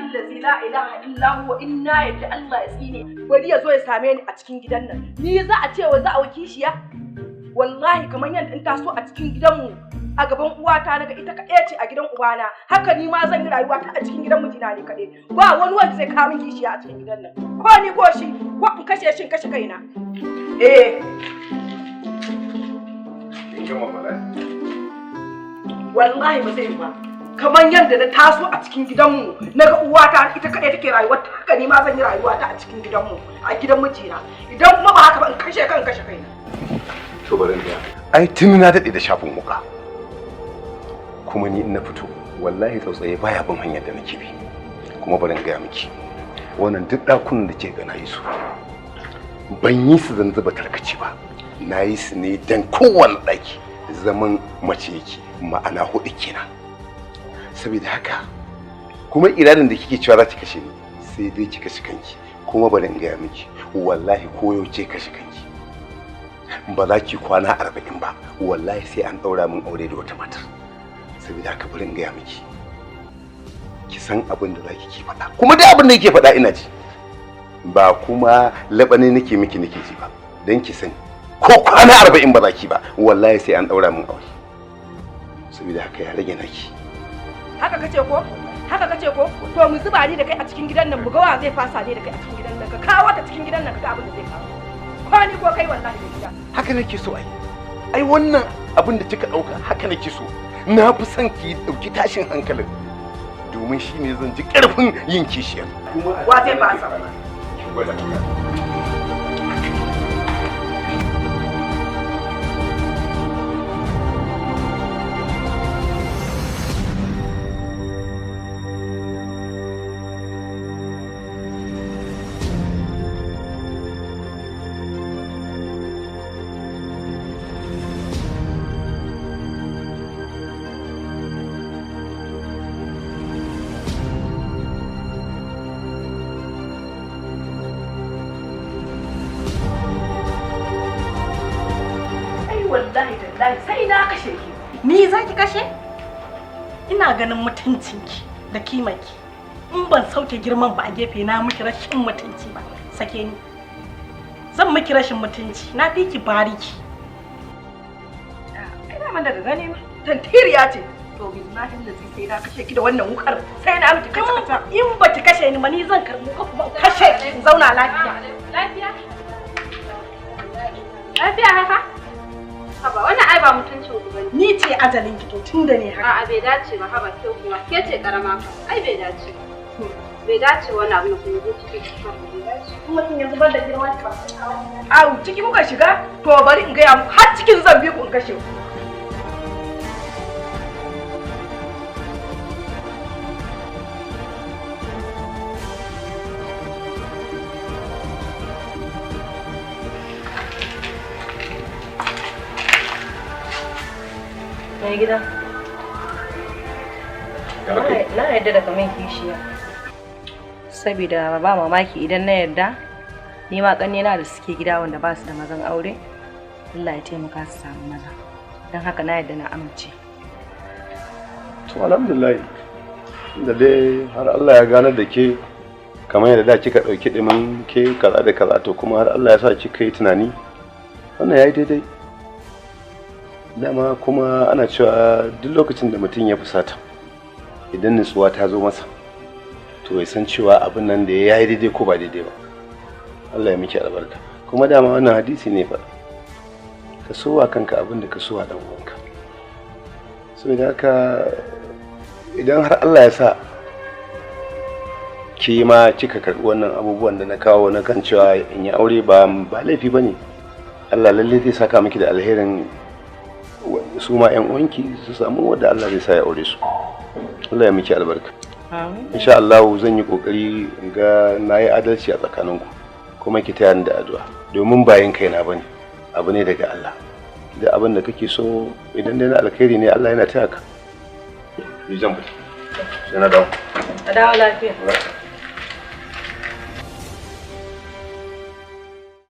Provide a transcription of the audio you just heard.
Allazi la ilaha illa huwa, inna yadda Allah ya tsine. Bari ya zo ya same ni a cikin gidan nan. Ni za a ce wa za a kishiya? Wallahi kamar yadda in taso a cikin gidanmu a gaban uwata naga ita kaɗai ce a gidan ubana, haka ni ma zan yi rayuwa ta a cikin gidan mijina ne kaɗai. Ba wani wanda zai kawo min kishiya a cikin gidan nan. Ko ni ko shi, ko in kashe shi in kashe kaina. Eh. Kin gama faɗa? Wallahi ba zai yi ba. Kamar yadda na taso a cikin gidanmu naga uwata ita kaɗai take rayuwa, haka ni ma zan yi rayuwa ta a cikin gidanmu a gidan mijina. Idan kuma ba haka ba, in kashe kan kashe kaina. To, bari in gaya. Ai tun na daɗe da shafin wuka. Kuma ni in na fito, wallahi tsautsaye baya bin hanyar da nake bi. Kuma bari in gaya miki. Wannan duk ɗakunan da ke ga na yi su. Ban yi su zan zuba tarkace ba. Na yi su ne dan kowane ɗaki zaman mace yake, ma'ana huɗu kenan. Saboda haka kuma iranin da kike cewa za ki kashe ni, sai dai ki kashe kanki. Kuma bari in gaya miki, wallahi ko yau ce kashe kanki, ba za ki kwana 40 ba, wallahi sai an ɗaura min aure da wata matar. Saboda haka bari in gaya miki, ki san abin da za ki faɗa. Kuma dai abin da yake faɗa ina ji, ba kuma laɓane nake miki nake ji ba. Don ki sani, ko kwana 40 ba za ki ba, wallahi sai an ɗaura min aure. Saboda haka ya rage naki. Haka kace ko? Haka kace ko? To, mu zuba ni da kai a cikin gidan nan, mu ga wa zai fasa ni da kai a cikin gidan nan. Ka kawo ta cikin gidan nan, ka ga abin da zai kawo. Ko ni ko kai, wallahi da gida. Haka nake so. Ai wannan abin da kika ɗauka haka nake so. Na fi son ki ɗauki tashin hankalin, domin shi ne zan ji ƙarfin yin kishiyar. Wa zai fasa? Ki gwada. Ai wallahi tallahi sai na kashe ki. Ni za ki kashe? Ina ganin mutuncinki da kimanki. In ban sauke girman ba a gefe na miki rashin mutunci ba. Sake ni. Zan miki rashin mutunci. Na fi ki bariki. Ina man daga gani ma tantiriya ce. To, billahi lazi sai na kashe ki da wannan wukar, sai na miki kaca kaca. In ba ki kashe ni ba, ni zan karɓi ka kuma in kashe ki in zauna lafiya. Lafiya? Lafiya haka? Haba, wannan ai ba mutuncin ku bane. Ni ce ajalin ki to tunda ne haka. A'a, bai dace ba, haba ke kuma. Ke ce karama fa. Ai bai dace ba. Bai dace wannan abin da kun zo cikin bai dace. Kuma kin yanzu ban da girman ki ba. Au, ciki kuka shiga? To, bari in gaya muku, har cikin zan bi ku in kashe ku. Mai gida, na yarda da kaman kishiya. Saboda ba mamaki idan na yarda, ni ma ƙannena da suke gida wanda ba su da mazan aure, Allah ya taimaka su samu maza. Don haka na yarda, na amince. To, alhamdulillah da dai har Allah ya ganar da ke. Kamar yadda da kika ɗauki ɗimin ke kaza da kaza, to kuma har Allah ya sa kika yi tunani, wannan ya yi daidai. Dama kuma ana cewa duk lokacin da mutum ya fusata, idan nutsuwa ta zo masa, to ya san cewa abin nan da ya yi daidai ko ba daidai ba. Allah ya miki albarka. Kuma dama wannan hadisi ne fa, ka so wa kanka abin da ka so wa ɗan uwanka. Saboda haka idan har Allah ya sa ke ma kika karɓi wannan abubuwan da na kawo na kan cewa in yi aure, ba laifi ba ne. Allah lalle zai saka miki da alherin, su ma 'yan uwanki su samu wanda Allah zai sa ya aure su. Allah ya miki albarka. Insha Allah zan yi kokari in ga na yi adalci a tsakaninku, kuma ki taya ni da addu'a, domin bayan kaina bane, abu ne daga Allah. Da abin da kake so, idan dai na alkhairi ne, Allah yana taya ka. Ni zan fita, sai na dawo. A dawo lafiya.